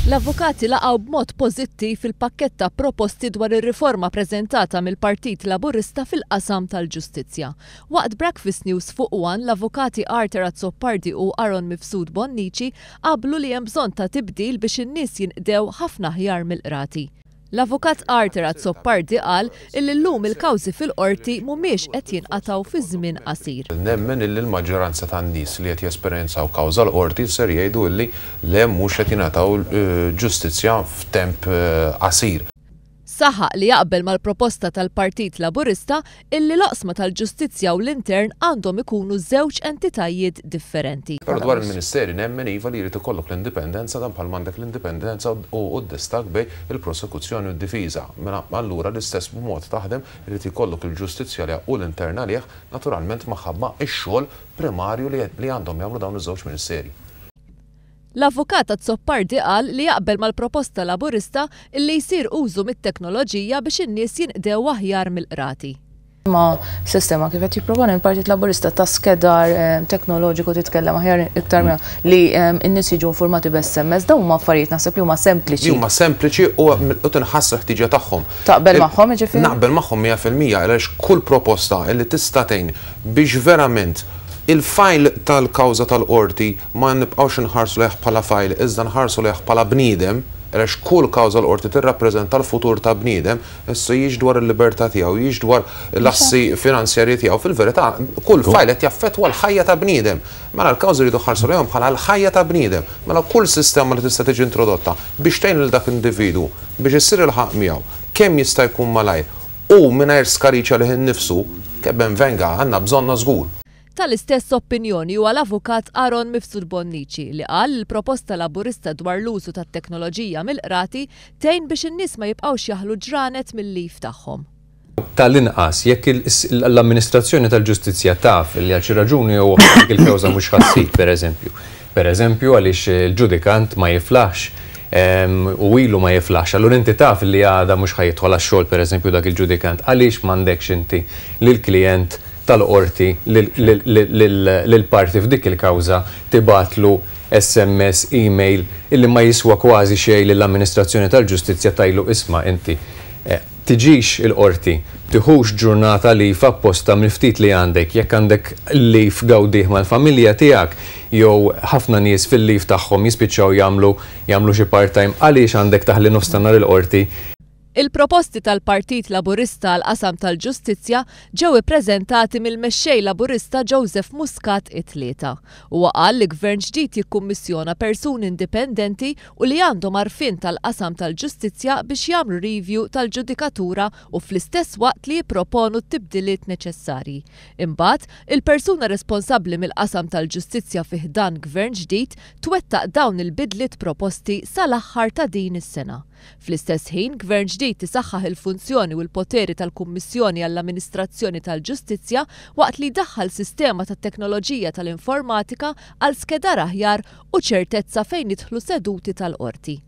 L-avukati laqgħu b'mod pożittiv il-pakkett ta' proposti dwar ir-riforma preżentata mill-Partit Laburista fil-qasam tal-ġustizzja. Waqt Breakfast News fuq one, l-avukati Arthur Azzopardi u Aaron Mifsud Bonnici qablu li hemm bżonn ta' tibdil biex in-nies jinqdew ħafna aħjar mill-qrati. L-Avukat Arthur Azzopardi qal illi llum il-kawżi fil-Qorti mhumiex qed jinqatgħu fi żmien qasir. Nemmen illi l-maġġoranza tan-nies li qed jesperjenzaw kawża l-Qorti ser jgħidu illi le mhux qed jingħataw ġustizzja f'temp qasir. Saħaq li jaqbel mal-proposta tal-Partit Laburista illi l-oqsma tal-ġustizzja u l-intern għandhom ikunu żewġ entitajiet differenti. Però dwar il-Ministeri nemmen iva li jrid ikollok l-indipendenza dan bħalma għandek l-indipendenza u d-distakk bejn il-prosekuzzjoni u d-difiża. Mela allura l-istess b'mod taħdem irid ikollok il-ġustizzja għaliha u l-intern għalih naturalment maħabba x-xogħol primarju li għandhom jagħmlu dawn iż-żewġ Ministeri. L-Avukat Azzopardi qal li jaqbel mal-proposta Laburista illi jsir użu mit-teknoloġija biex in-nies jinqdew aħjar mill-qrati. Ma' sistema kif qed jipproponi l-Partit Laburista ta' skedar teknoloġiku titkellem aħjar iktar minn li n-nies jiġu informati b'SMS, dawn huma affarijiet naħseb li huma sempliċi. Li huma sempliċi u tinħass il-ħtieġa tagħhom. Taqbel magħhom jiġifieri? Naqbel magħhom 100% għaliex kull proposta li tista' tgħin biex verament il-fajl tal-kawża tal-qorti ma nibqgħux inħarsu lejh bħala fajl iżda nħarsu lejh bħala bniedem, għaliex kull kawża l-qorti tirrappreżenta l-futur ta' bniedem, issa hijiex dwar il-libertà tiegħu, hijiex dwar l-assi finanzjarji tiegħu, fil-verità kull fajl qed jaffettwa l-ħajja ta' bniedem. Mela l-kawżi rridu nħarsu lejhom bħala l-ħajja ta' bniedem. Mela kull sistema li tista' tiġi introdotta biex tgħin lil dak l-individwu biex issir il-ħaqq miegħu kemm jista' jkun malajr u mingħajr skariċ għalih innifsu, che ben venga, għandna bżonnha żgur. Tal-istess opinjoni huwa l-Avukat Aaron Mifsud Bonnici li qal li l-proposta Laburista dwar l-użu tat-teknoloġija mill-qrati tgħin biex in-nies ma jibqgħux jaħlu ġranet mil-leave tagħhom. Tal-inqas, jekk l-amministrazzjoni tal-ġustizzja taf li għal xi raġuni jew oħra dik il-kawża mhux ħa ssir, pereżempju, pereżempju għaliex il-ġudikant ma jiflaħx u ilu ma jiflaħx, allura inti taf li għada mhux ħa jidħol għax-xogħol pereżempju dak il-ġudikant, għaliex m'għandekx inti lill-klijent tal-qorti lill-parti f'dik il-kawża tibgħatlu SMS, email illi ma jiswa kważi xejn lill-amministrazzjoni tal-ġustizzja tgħidlu isma' inti tiġix il-qorti, tiħux ġurnata leave apposta mill-ftit li għandek, jekk għandek leave gawdih mal-familja tiegħek jew ħafna nies fil-leave tagħhom jispiċċaw jagħmlu jagħmlu xi part-time għaliex għandek taħli nofs ta' nhar il-qorti? Il-proposti tal-Partit Laburista għall-qasam tal-ġustizzja ġew ippreżentati mill-Mexxej Laburista Joseph Muscat it-Tlieta. Huwa qal li Gvern ġdid jikkummissjona persuni indipendenti u li għandhom għarfien tal-qasam tal-ġustizzja biex jagħmlu review tal-ġudikatura u fl-istess waqt li jipproponu t-tibdiliet neċessarji. Imbagħad, il-persuna responsabbli mill-qasam tal-ġustizzja fi ħdan Gvern ġdid twettaq dawn il-bidliet proposti sal-aħħar ta' din is-sena. Fl-istess ħin, Gvern ġdid isaħħaħ il-funzjoni u l-poteri tal-Kummissjoni għall-Amministrazzjoni tal-Ġustizzja waqt li jdaħħal sistema tat-teknoloġija tal-informatika għal skedar aħjar u ċertezza fejn jidħlu seduti tal-qorti.